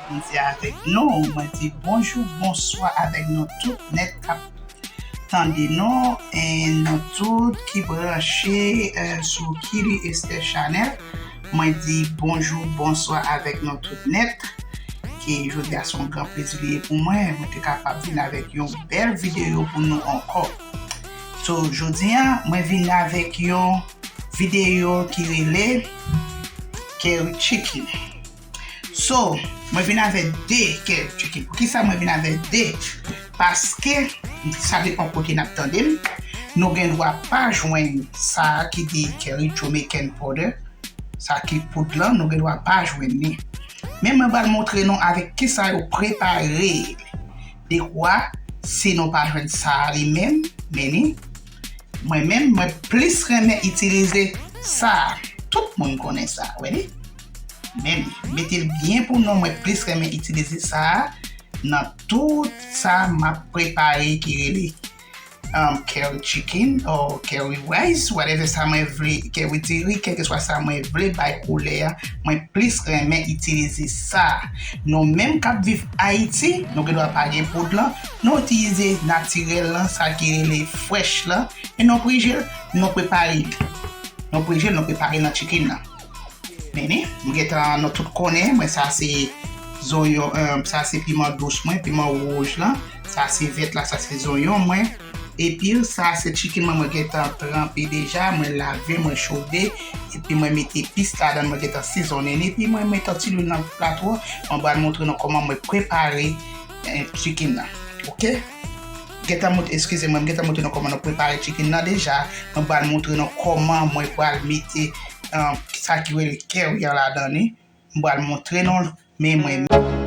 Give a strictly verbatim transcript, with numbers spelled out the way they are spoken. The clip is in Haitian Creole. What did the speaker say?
Mwen di avèk nou, mwen di bonjou, bonswa avèk nou tout nèt k ap tande nou, e nou tout ki branche, eh, sou Kili Esther Channel. Mwen di bonjou, bonswa avèk nou tout nèt. Ke jodi a se yon gran plezi li ye pou mwen, mwen te kapab vin avèk yon bèl videyo pou nou ankò. So, jodi a, mwen vin avèk yon videyo ki rele Curry Chicken. So, mwen vin avèk de curry chicken. Poukisa mwen vin avèk de? Paske, sa depann kote n ap tande m, nou gen dwa pa jwenn sa a ki di curry Jamaican powder, sa ki poud lan, nou gen dwa pa jwenn li. Men mwen pral montre nou avèk kisa yo prepare l. Dekwa, si nou pa jwenn sa a li menm, men ni, mwen menm, mwen plis renmen itilize sa a. Tout moun konnen sa a, wè li. Men mete l byen pou nou, mwen plis renmen itilize sa a nan tout sa m ap prepare ki rele, um, curry chicken or curry rice, whatever sa mwen vle, curry diri, kèlkeswa sa mwen vle bay koulè a, mwen plis renmen itilize sa. Nou menm k ap viv Ayiti, nou gen dwa pa gen poud lan, nou itilize natirèl lan, sa ki rele fresh lan, e nou prije l, nou prepare l. Nou prije l, nou prepare l nan chicken nan. Men ni, mwen gentan, nou tout konnen, mwen sa se zonyon, eh, sa se piman dous mwen, piman wouj lan, sa se vèt la, sa se zonyon mwen. Epi sa se chicken mwen, mwen gentan tranpe deja, mwen lave, mwen chode, epi mwen mete epis ladan, mwen gentan sezonnen li, epi mwen mete yon ti lwil nan plato, mwen pral montre nou kòman mwen prepare, eh, chicken nan. Oke? Gentan montre, eskize mwen, mwen gentan montre nou kòman nou prepare chicken nan deja. Mwen pral montre nou kòman mwen pral mete, um, sa ki rele curry an ladan li. Mwen pral montre nou l, men mwen.